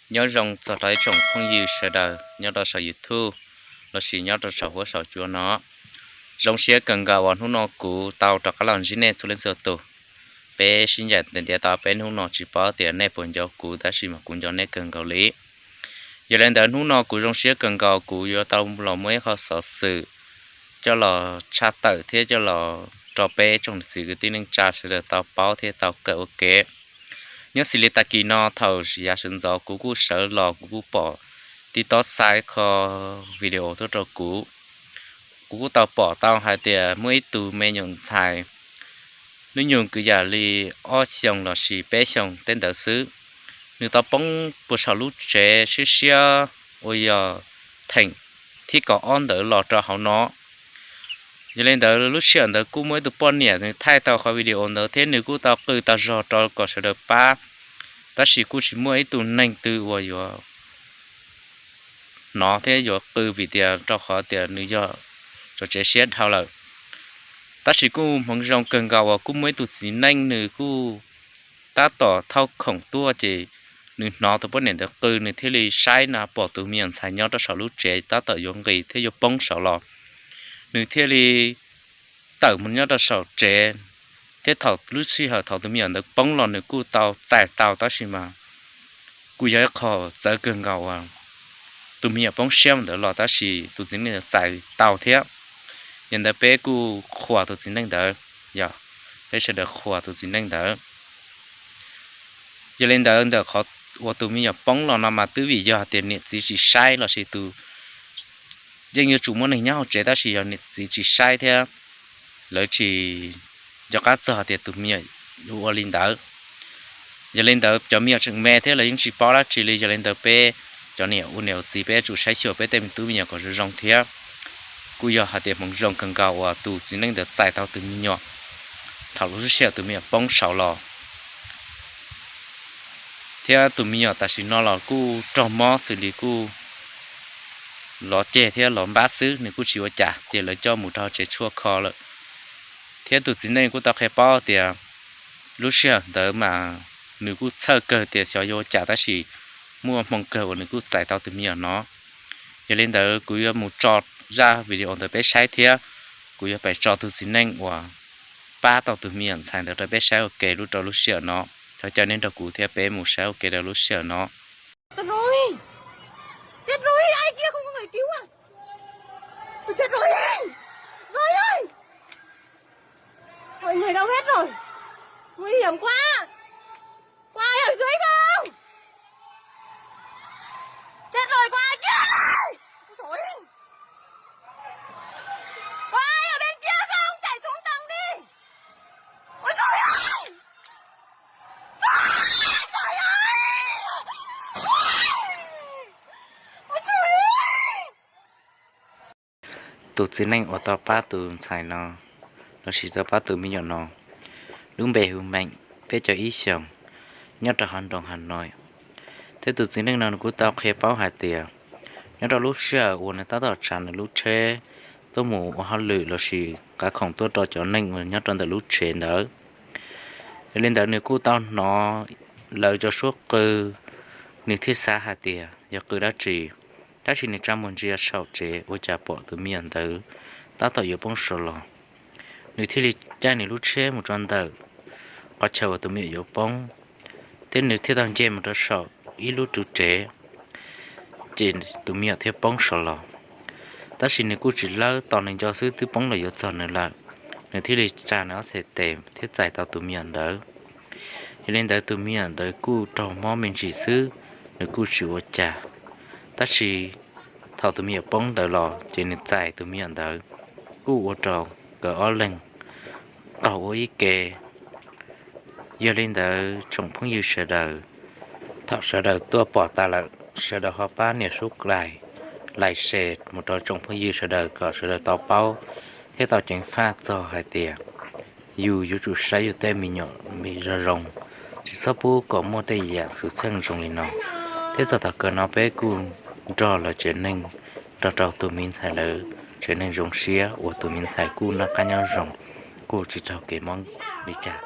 Nyob zoo txog rau ib tsoom phooj ywg sawv daws nyob rau saum YouTube lossis nyob rau saum huab saum cua no. Zoo siab kawg nkaus uas hnub no kuv tau rov qab los ntsib nej txhua leej txhua tus. Peb sib ncaim ntiav tau peb hnub no tsis paub tias nej puas nco kuv tab sis mas kuv nco nej kawg nkaus li. Yog li ntawd hnub no kuv zoo siab kawg nkaus kuv yuav tau los muaj ib qho xov xwm coj los tshaj tawm thiab coj los rau peb tsoom niam txiv kwv tij neej tsa sawv daws tau paub thiab tau kawm ua ke. Nyob xws li tag kis no thaum yav sawv ntxov kuv kuj sawv los kuv kuj pom tib tob xa ib qho video tuaj rau kuv. Kuv kuj tau pom tau hais tias muaj ib tug me nyuam ntxhais, hnub nyoog kwv yam li ob xyoos lossis peb xyoos tej ntawd xwb, nws tau poob puag saum lub tsev siab siab uas yog theem thib kaum ob ntawd los rau hauv no. Yog li ntawd lub sij hawm ntawd kuj muaj ib tug poj niam nws thaij tau qhov video ntawd thiab nws kuj tau qw tau zog rau kom sawv daws pab, tab sis kuj tsis muaj ib tug neeg twg uas yuav hnov thiab yuav qw vim tias rau qhov tias nws yog tsev siab dhau lawm. Tab sis kuj hmoov zoo kawg nkaus uas kuj muaj ib tug txiv neej nws kuj tab tom thauj khoom tuaj ces nws hnov tus poj niam ntawd qw nws thiaj li saib na pom tus me nyuam ntxhais nyob rau saum lub tsev tab tom yuav nqis thiab yuav poob saud los. Nws thiaj li tawm mus nyob rau saum tsev, thiab thaum lub sij hawm thaum tus me nyuam ntawd poob los nws kuj tau txais tau tab sis mas kuj yog ib qho txawv kawg nkaus uas tus me nyuam poob siab ntawd los tab sis tus txiv neej ntawd txais tau thiab. Yog li ntawd peb kuj qhuas tus txiv neej ntawd, yog peb sawv daws qhuas tus txiv neej ntawd. Yog li ntawd ntawm qhov uas tus me nyuam poob los no mas twb vim yog hais tias niam txiv tsis saib lossis tus, yeej yuav tsum muaj neeg nyob hauv tsev tab sis yog niam txiv tsis saib thiab lawv tsis nco qab txog hais tias tus me nyuam yuav ua li ntawd. Yog li ntawd cov me nyuam tseem me thiab lawv yeej tsis paub dab tsi li, yog li ntawd peb cov niam ua niam ua txiv peb yuav tsum saib xyuas peb tej me tub me nyuam kom zoo zoo thiab. Kuj yog hais tias hmoov zoo kawg nkaus uas tus txiv neej ntawd txais tau tus me nyuam thaum lub sij hawm tus me nyuam poob saud los. Thiab tus me nyuam tam sim no los kuj raug mob xws li kuj lov ceg thiab lov npab xwb, nws kuj tsis ua cas ces lawv coj mus rau tsev tshuaj kho lawm. Thiab tus txiv neej kuj tau qhia paub tias lub sij hawm ntawd mas nws kuj txhawj kawg tias xyov yuav ua cas tab sis muaj hmoo kawg uas nws kuj txais tau tus me nyuam no. Yog li ntawd kuv yuav mus tso zaj video ntawd peb saib thiab kuv yuav pais tso tus txiv neej uas pab tau tus me nyuam ntxhais ntawd rau peb saib ua ke lub rau lub sij hawm no. Thov caw nej nrog kuv thiab peb mus saib ua ke rau lub sij hawm no. Chết rồi! Chết rồi! Ai kia không có người cứu à? Tôi chết rồi! Rồi ơi! Mọi người đâu hết rồi? Nguy hiểm quá! Có ai ở dưới không? Chết rồi, có ai kia? Ôi dồi ôi! Có ai ở bên kia không? Chạy xuống tầng đi! Ôi dồi ôi! Ôi dồi ôi! Ôi dồi ôi! Tus txiv neej uas tau pab tus ntxhais no, lossis tau pab tus me nyuam no, lub npe hu Meem, peb caug ib xyoos, nyob rau hauv nroog Hà Nội. Thiab tus txiv neej no nws kuj tau qhia paub hais tias nyob rau lub sij hawm uas nws tab tom tsav nws lub tsheb tuaj mus ua hauj lwm lossis qav khoom tuaj rau cov neeg uas nyob rau ntawm lub tsev ntawd. Yog li ntawd nws kuj tau hnov lawv cov suab qw, nws thiaj xav hais tias yog qw dab tsi, tab sis nws tsa mus ntsia saum tsev ua cas pom tus me nyuam ntawd tab tom yuav poob saud los. Nws thiaj li caij nws lub tsheb mus rau ntawm qhov chaw uas tus me nyuam yuav poob, thiab nws thiaj tau nce mus rau saum ib lub ru tsev, ces tus me nyuam thiaj poob saud los. Tab sis nws kuj tsis lawb, tos nws nco xwb twb poob los yuav txog nws lawm. Nws thiaj li tsa nws ob txhais tes thiab txais tau tus me nyuam ntawd. Yog li ntawd tus me nyuam ntawd kuj raug mob me ntsis xwb, nws kuj tsis ua cas. Tab sis thaum tus me nyuam poob ntawd los ces nws txais tus me nyuam ntawd, kuj ua rau nkawd ob leeg qaug ua ib ke. Yog li ntawd tsoom phooj ywg sawv daws, thaum sawv daws tuaj pom tas lawm, sawv daws ho pab nias subscribe, like, share mus rau tsoom phooj ywg sawv daws kom sawv daws tau paub thiab tau ceev faj txog hais tias yus yuav tsum saib yus tej me nyuam zoo zoo, tsis txhob pub kom muaj tej yam xwm txheej zoo li no. Thiab txog tom kawg no peb kuj nrog lawv tsev neeg, nrog rau tus me ntxhais lawv tsev neeg zoo siab uas tus me ntxhais kuj noj qab nyob zoo, kuj tsis raug kev mob li cas.